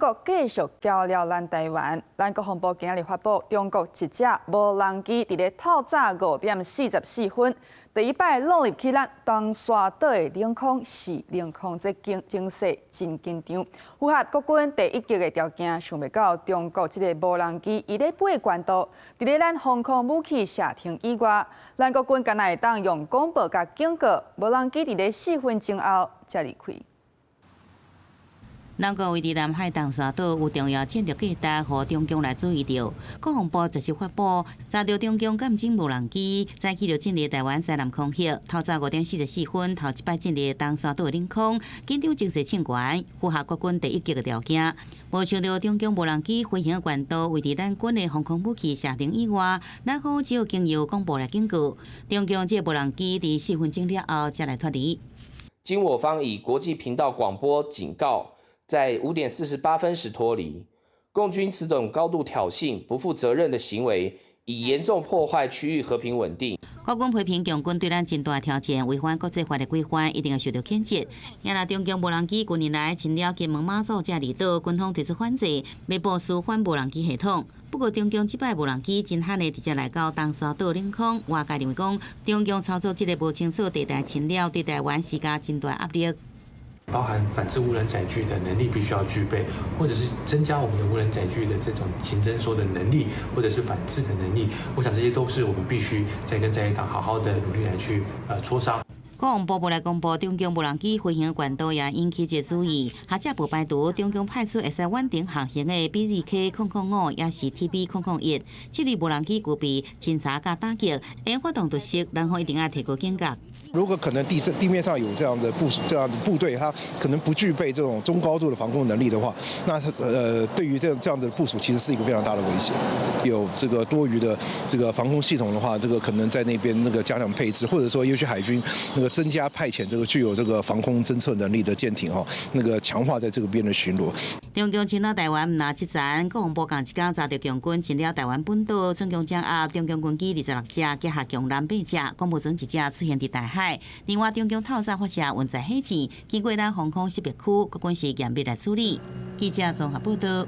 國繼續攪擾咱台灣，咱國防部今仔日發布，中國一隻無人機佇咧透早5點44分，第一擺落入去咱東沙島的領空，是領空，這情勢真緊張。符合國軍第一擊的條件，想袂到中國這个無人機伊咧飛高度，佇咧咱防空武器射程以外，咱國軍敢若會當用廣播共警告，無人機佇咧4分鐘後才離開。南國位佇南海東沙島有重要戰略價值，予中共來注意著。國防部這時發布，查著中共艦偵無人機，早起就進入台灣西南空域，透早5點44分，頭一擺進入東沙島領空，緊張情勢升懸，符合國軍第一擊的條件。無想著中共無人機飛行高度位佇咱軍的防空武器射程以外，咱方只有經由廣播來警告。中共這個無人機佇4分鐘了後才來脫離。經我方以國際頻道廣播警告，在5點48分時脫離。共軍此種高度挑釁、不負責任的行為，已嚴重破壞區域和平穩定。國軍批評共軍對咱真大挑戰，違反國際法的規範，一定會受著譴責。也若中共無人機近年來侵擾金門、馬祖這離島，軍方提出反制，欲部署反無人機系統。不過，中共這擺無人機真罕的直接來到東沙島領空，外界認為講，中共操作這个無清楚地帶侵擾，對台灣施加真大壓力。包含反制無人載具的能力必須要具備，或者是增加我們的無人載具的這種情偵搜的能力，或者是反制的能力。我想這些都是我們必須再跟在野黨好好的努力來去磋商。國防部無來公布中共無人機飛行高度，也引起這注意。學者無排除中共派出會使遠程航行的 BZK-005，抑是 TB-001，這類無人機具備偵察佮打擊，會發動突襲，咱方一定愛提高警覺。如果可能地面上有這樣的部署，這樣的部隊，它可能不具備這種中高度的防空能力的話，那對於這樣的部署，其實是一個非常大的威脅。有這個多餘的這個防空系統的話，這個可能在那邊那個加強配置，或者說也許海軍那個增加派遣這個具有這個防空偵測能力的艦艇哈，那個強化在這個邊的巡邏。中共侵擾台灣毋但這層，國防部仝一工查著共軍侵擾台灣本島，總共掌握中共軍機26架，擊下共艦八隻，講無準一隻出現佇大海。另外，中共透早發射運載火箭，經過咱防空識別區，國軍是嚴密來處理。記者綜合報導。